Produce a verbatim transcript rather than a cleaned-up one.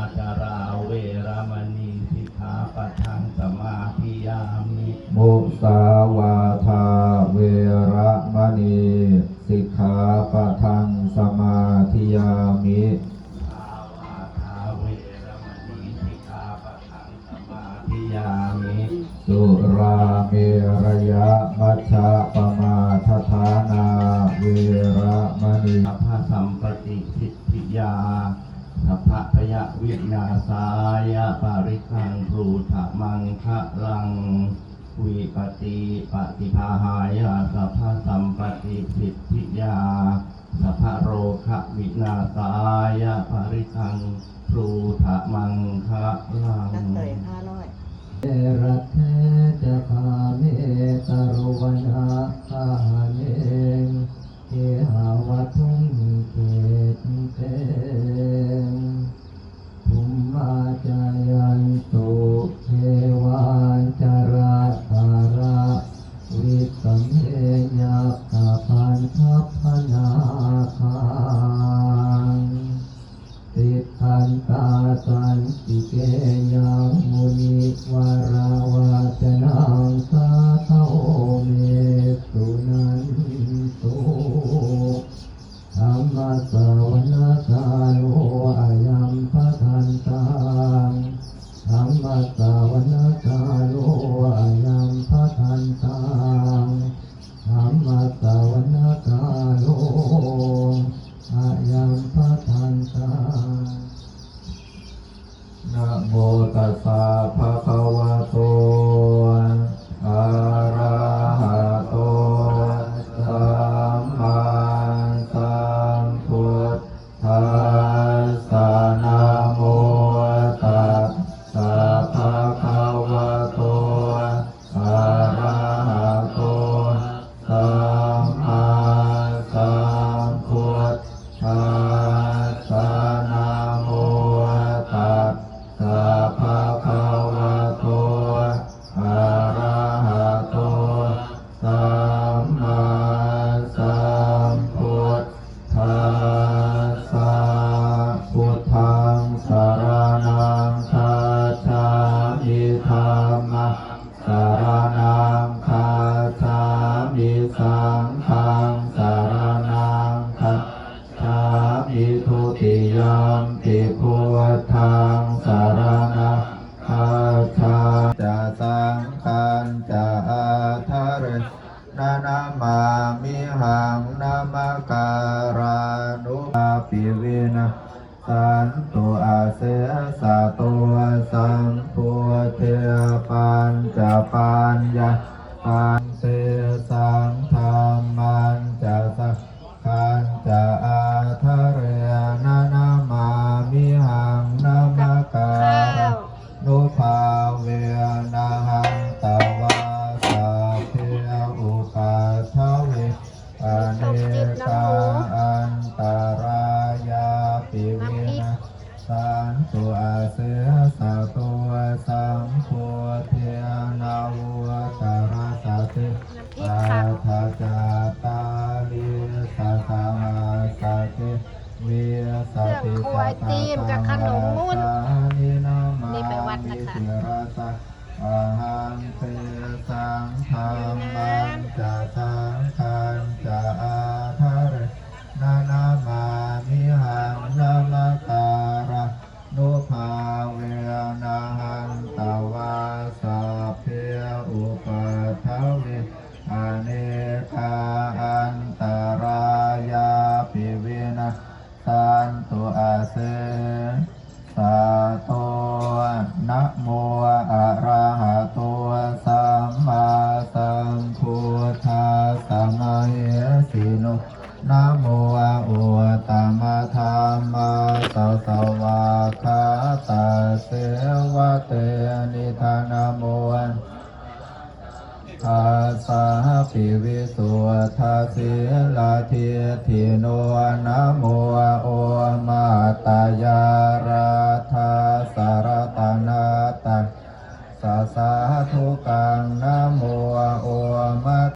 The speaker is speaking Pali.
Micchācārā veramaṇī sikkhāpadaṃ samādiyāmi. Musāvādā veramaṇī sikkhāpadaṃ samādiyāmi. Musāvādā veramaṇī sikkhāpadaṃ samādiyāmi. Surāmerayamajjapamādaṭṭhānā veramaṇī. Sabbasampattisiddhiyā sabbabhayavināsāya parittaṃ brūtha maṅgalaṃ. Vipattipaṭibāhāya sabbasampattisiddhiyā sabbarogavināsāya parittaṃ brūtha maṅgalaṃ. ตัดเตยห้าร้อย Raṭṭhe ca gāme taruvanagahane gehavatthumhi khette bhummā cāyantu devā jalathalavisame yakkhagandhabbanāgā tiṭṭhantā santike yaṃ munivaravacanaṃ sādhavo me suṇantu. Dhammassavanakālo ayam bhadantā. Dhammassavanakālo ayam bhadantā. Dhammassavanakālo ayam bhadantā. Namo tassa bhagavato arahato sammāsambuddhassa. Namo tassa bhagavato arahato sammāsambuddhassa. Namo tassa bhagavato arahato sammāsambuddhassa. Buddhaṃ saraṇaṃ gacchāmi. Dhammaṃ saraṇaṃ gacchāmi. Saṅghaṃ saraṇaṃ gacchāmi. Dutiyampi buddhaṃ saraṇaṃ gacchāmi. Ca saṅghañca ādarena namāmihaṃ. Namakārānubhāvena santu asesato. Sambuddhe pañcapaññāsaṃ tesaṃ dhammañca saṅghañca ādarena namāmihaṃ. Namakārānubhāvena hantvā sabbe upaddave anekā antarāyāpi vinassantu asesato. Sambuddhe navuttarasate aṭṭhacattāḷīsasahassake vīsatisatasahassāni namāmi sirasā ahaṃ. Tesaṃ dhammañca saṅghañca ādarena namāmihaṃ. Namakārānubhāvena hantvā sabbe upaddave anekā antarāyāpi vinassantu ase sato. Namo arahato sammāsambuddhassa mahesino. Namo uttamadhammassa svākkhātasseva tenidha. Namo tassa visuddhasīladiṭṭhino. Namo omātyāraddhassa ratanattayassa sādhukaṃ. Namo